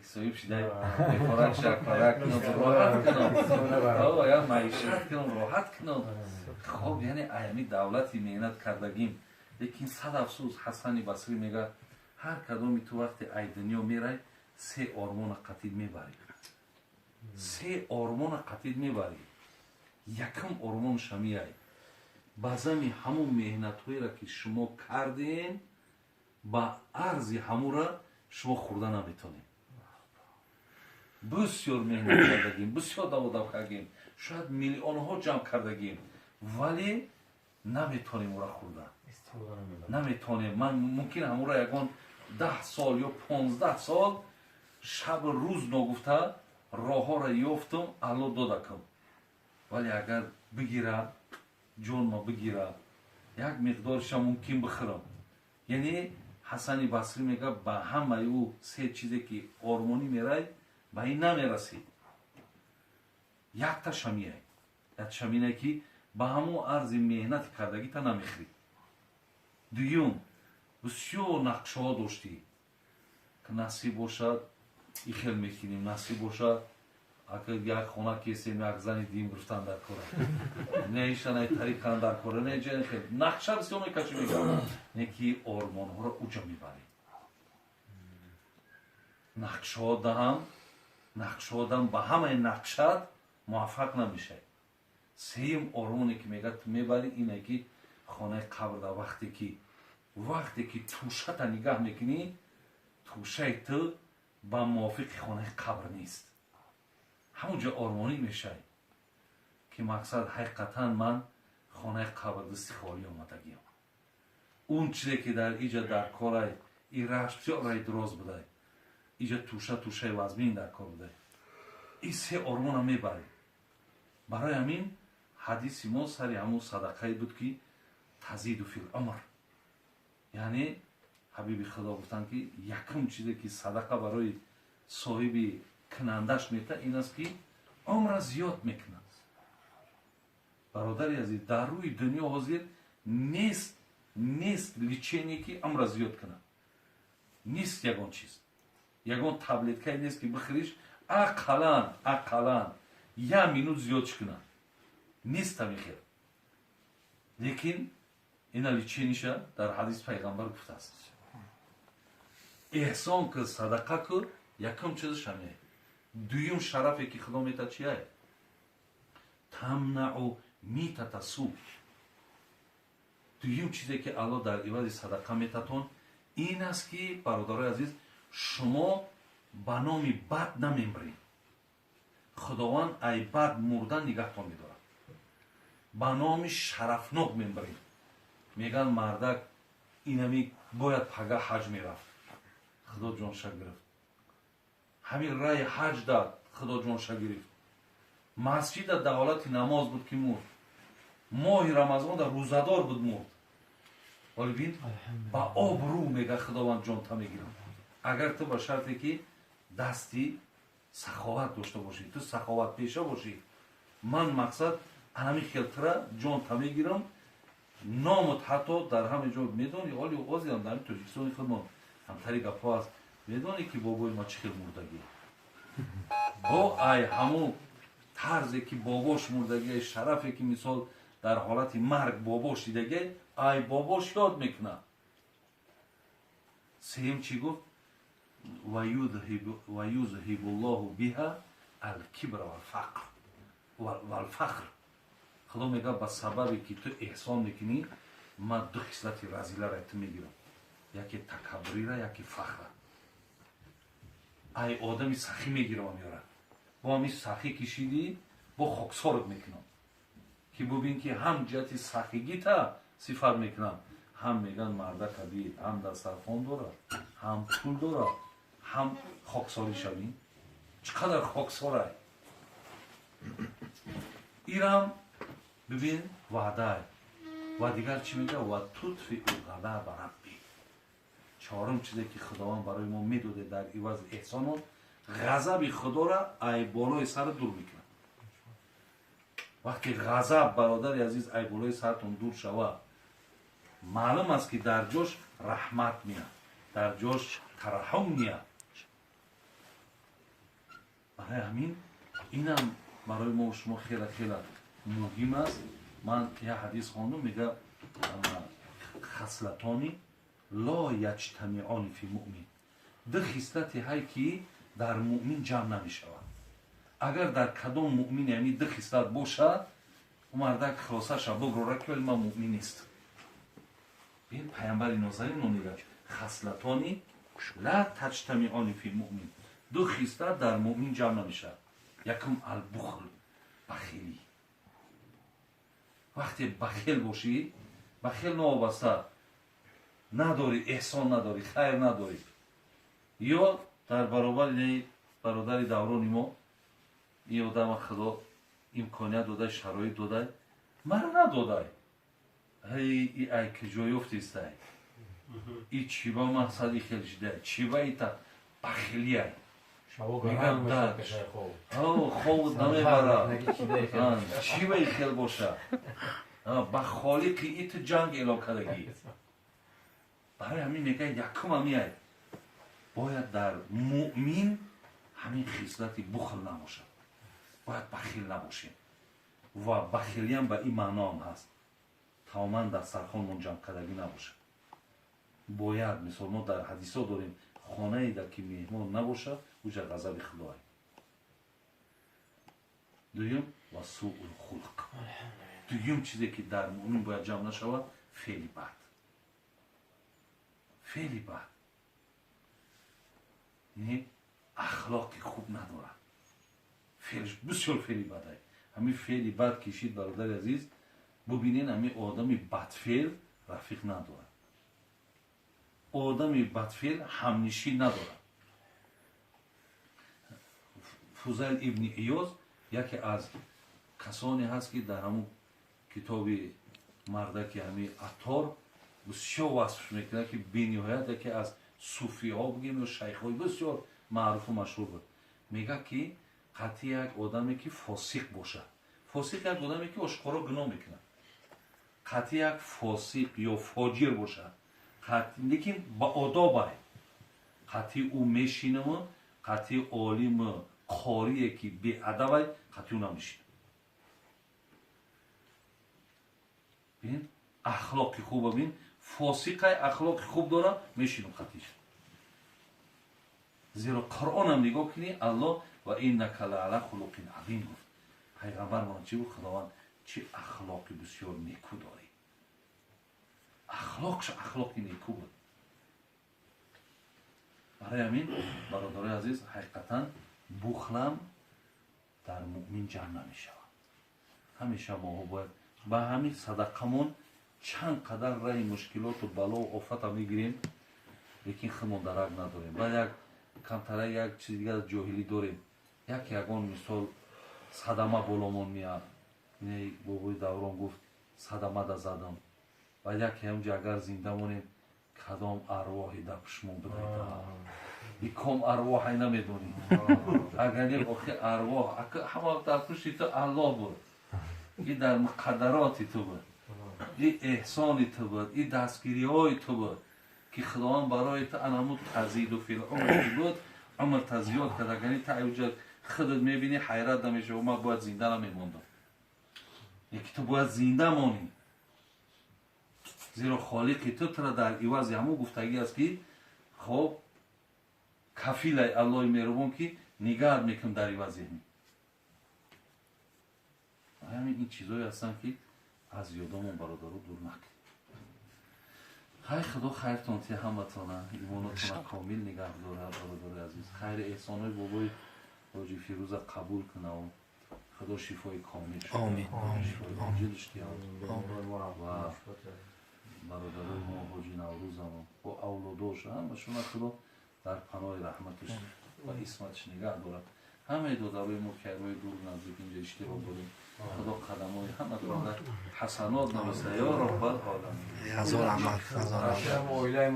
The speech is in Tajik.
ки соҳиб шидай, мефорак шакфарак кунам, роҳат кунам, я маишат кунам, роҳат кунам. Хоб, яъне аями давлати меҳнат кардагим. Лекин сад афсӯс, Ҳасани Басрӣ мега: ҳар кадоми ту вақте ай дунё мерай, се ормона қатид мебарӣ, се ормона қатид мебарӣ. Якум ормон шамияй: ба зами ҳамун меҳнатҳоеро, ки шумо кардем, ба арзи ҳамура шумо хӯрда наметонем. Бисёр меҳнат кардагим, бисёр даводав кардагим, шояд миллионҳо ҷамъ кардагим, вале наметонем ура хӯрда наметонем. Ман мумкин ҳамура ягон 10 сол ё 15 сол шабу рӯз ногуфта роҳҳоро ёфтум, Алло додакам, вале агар бигира, ҷонма бигира, як миқдорша мумкин бихӯрам. Яъне Ҳасани Басрӣ мега: ба ҳамаи ӯ се чизе, ки ормонӣ мерай, ба ин намерасӣ. Якта шамияй, як шаминае, ки ба ҳамон арзи меҳнати кардагита намехӯрӣ. Дуюм, бисёр нақшаҳо доштӣ, насиб бошад, и хел мекунем, насиб бошад, ака як хона кесем, як зани дим гирифтан дар кора, не ишанай тариқан дар кора, не хел нақша бисёр мекашӣ. Мегам, не ки ормонҳоро уҷа мебарӣ, нақшаҳо даҳам, нақшаҳо дам, ба ҳамаи нақшат муваффақ намешавӣ. Сеюм ормоне, ки мега ту мебарӣ, ине ки хонаи қабр дар вақте ки тӯшата нигаҳ мекунӣ, тӯшаи ту ба мувофиқи хонаи қабр нест. Ҳамон ҷо ормонӣ мешавӣ, ки мақсад, ҳақиқатан ман хонаи қабр дасти холӣ омадагиам. Он чизе, ки дар иҷа дар корай, и раш бисёр раи дуроз будай, иҷа тӯша, тӯшаи вазмин дар кор будай. И се ормона мебарӣ. Барои ҳамин ҳадиси мо сари ҳамун садақае буд, ки تزيد في العمر. Яъне ҳабиби Худо гуфтанд, ки якум чизе, ки садақа барои соҳиби кунандаш мета, ин аст, ки умра зиёд мекунад. Бародари азиз, дар рӯи дунё ҳозир нест лечение, ки умра зиёд кунад. Нест ягон чиз, ягон таблеткае нест, ки бихӯриш, ақаллан як минут зиёд чӣ кунад. Нест ҳамин хел. Лекин ина лечение ша дар ҳадис пайғамбар гуфтааст: эҳсон ку, садақа ку. Якум чизаш ҳамин. Дуюм шарафе, ки Худо метад, чия? تمنع ميتة سوء. Дуюм чизе, ки Алло дар ивази садақа метатон, ин аст, ки, бародарои азиз, шумо ба номи бад намемред. Худованд ай бад мурдан нигаҳтон медорад, ба номи шарафнок мембаред. Мегӯянд, мардак инами бояд пага ҳаҷ мерафт, Худо ҷонша гирифт. Ҳамин раи ҳаҷ дад, Худо ҷонша гирифт. Масҷида дар ҳолати намоз буд, ки мурд. Моҳи Рамазон дар рӯзадор буд, мурд. Ҳоли бин, ба обрӯ мега Худованд ҷонта мегирам, агар ту ба шарте, ки дасти саховат дошта бошӣ, ту саховатпеша бошӣ. Ман мақсад анами хелтира ҷонта мегирам, номут ҳатто дар ҳама ҷо медонӣ. Ҳоли ҳозирам дар Тоҷикистони худмон ҳамтари гапҳо аст. Медонӣ, ки бобои ма чӣ хел мурдагӣ? Бо ай ҳамун тарзе, ки бобош мурдагӣ, шарафе, ки мисол дар ҳолати марг бобош дидагӣ, ай бобош ёд мекунад. Сеюм чӣ гуфт? ويذهب الله بها الكبر والفقر والفخر. Худо мега: ба сабабе, ки ту эҳсон мекунӣ, ман ду хислати разилара ту мегирам: яке такаббурира, яке фахра. Ай одами сахӣ мегирам, меёра, бо ҳами сахӣ кишидӣ, бо хоксорат мекунам, ки бубин, ки ҳам ҷиҳати сахигита сифат мекунам, ҳам меган: мардака бид, ҳам дастархон дорад, ҳам пул дорад, ҳам хоксорӣ шавӣ. Чӣ қадар хоксорай! Ирам бибин, ваъдай. Ва дигар чӣ мега? وتطفئ غضب ربي. Чорум чизе, ки Худованд барои мо медоде дар ивази эҳсонон, ғазаби Худоро ай болои сар дур мекунад. Вақте ғазаб, бародари азиз, ай болои сартон дур шавад, маълум аст, ки дар ҷош раҳмат меяд, дар ҷош тараҳум меяд. Барои ҳамин инам барои мо шумо хеле хеле муҳим аст. Ман як ҳадис хондум, мега хаслатони ло яҷтамиони фи муъмин, ду хислате ҳай ки дар муъмин ҷамъ намешавад. Агар дар кадом муъмин яъни ду хислат бошад, ӯ мардак хулосаша бигрора ки вале ман муъмин нестам. Бин паямбари нозанин мегӯяд хаслатони ла таҷтамиони фи муъмин, ду хислат дар муъмин ҷамъ намешавад. Якум албухл, бахилӣ. Вақте бахил бошӣ, бахил новобаста надорӣ, эҳсон надорӣ, хайр надорӣ, ё дар баробари бародари даврони мо ин одама худо имконият додай, шароит додай, мара надодай, ҳай и ай киҷо ёфтистай, и чӣ ба мақсади хел шидай, чӣ ба ита бахилияй, хоб намебара, чӣ ба и хел боша, ба холиқи ит ҷанг эълон кардагӣ. Барои ҳамин мегӯяд якум ҳамиай бояд дар муъмин ҳамин хислати бухл набошад, бояд бахил набошем. Ва бахилиам ба ин маъноам ҳаст, тамоман дастархонмон ҷамъкардагӣ набошад. Бояд мисол мо дар ҳадисо дорем, хонае ки меҳмон набошад, уҷа ғазаби худоай. Дуюм ва суул хулқ, дуюм чизе ки дар муъмин бояд ҷамъ нашавад, феъли бад. Феъли бад яъне ахлоқи хуб надорад, феълш бисёр феъли бадай. Ҳамин феъли бад кишид, бародари азиз, бубинен ҳамин одами бадфеъл рафиқ надорад, одами бадфеъл ҳамнишин надорад. Фузайл ибни Иёз яке аз касоне ҳаст ки дар ҳамун китоби мардаки ҳамин Аттор бисёр васфш мекунад, ки бениҳоят яке аз суфиҳо бигем ё шайхҳои бисёр маъруфу машҳур буд. Мегӯяд ки қатъи як одаме ки фосиқ бошад, фосиқ як одаме ки ошкоро гуноҳ мекунад, қатъи як фосиқ ё фоҷир бошад, лекин ба одобай, қатъи ӯ мешинаму қатъи олиму қорие ки беадабай, қатъи ӯ намешинам. Бин ахлоқи хуба, бин фосиқай ахлоқи хуб дора, мешинам қатъиш. Зеро Қуръонам нигоҳ кунӣ, Аллоҳ ва иннака лаала хулуқин азим гуфт. Пайғамбармон чӣ гуфт? Худованд чӣ ахлоқи бисёр неку дорӣ. Ахлоқш ахлоқи неку буд. Барои ҳамин бародарои азиз, ҳақиқатан бухлам дар муъмин ҷамъ намешавад. Ҳамеша моҳо бояд ба ҳамин садақамон чанд қадар раи мушкилоту балову офата мегирем, лекин худмон дарак надорем. Баъд як камтара як чизи дигар ҷоҳилӣ дорем, як ягон мисол садама боломон меяд. Ине бобои Даврон гуфт садама да задам, ва яке ҳамҷа агар зинда монем, кадом арвоҳи дар пушмон бидайда, иком арвоҳай намедонӣ. Агар не охи арвоҳ ҳама дар пушти ту Аллоҳ буд, и дар муқаддароти ту буд, и эҳсони ту буд, и дастгириҳои ту буд ки Худованд барои ту анамуд тазиду фил умр ки буд, умр та зиёд кард. Агар та уҷа худат мебинӣ, ҳайрат намешавӣ, ман бояд зинда намемондам. Яки ту бояд зинда монӣ, зеро холиқи ту тура дар ивази ҳамун гуфтагӣ аст ки хоб кафилай Аллоҳи меҳрубон ки нигаҳат мекунам дар ивази ҳамин. Ҳамин ин чизое ҳастанд ки аз ёдомон бародаро дур накунед. Хай Худо хайртон ти ҳаматона, имонотона комил нигаҳ дорад, бародарои азиз. Хайри эҳсонҳои бобои ҳоҷи Фирӯза қабул кунав, Худо шифои комил Омин. шифои оҷилш диҳад ва бародарои мо ҳоҷи Наврӯзамо бо авлодош ҳамашона Худо дар паноҳи раҳматаш ва исматаш нигаҳ дорад. Ҳамаи додарои мо ки роҳи дур наздик инҷа иштирок дорем, Худо қадамҳои ҳаматонда ҳасанот нависа, ё Роббал оламин. Ҳазор раҳмат, ҳазор раҳмат.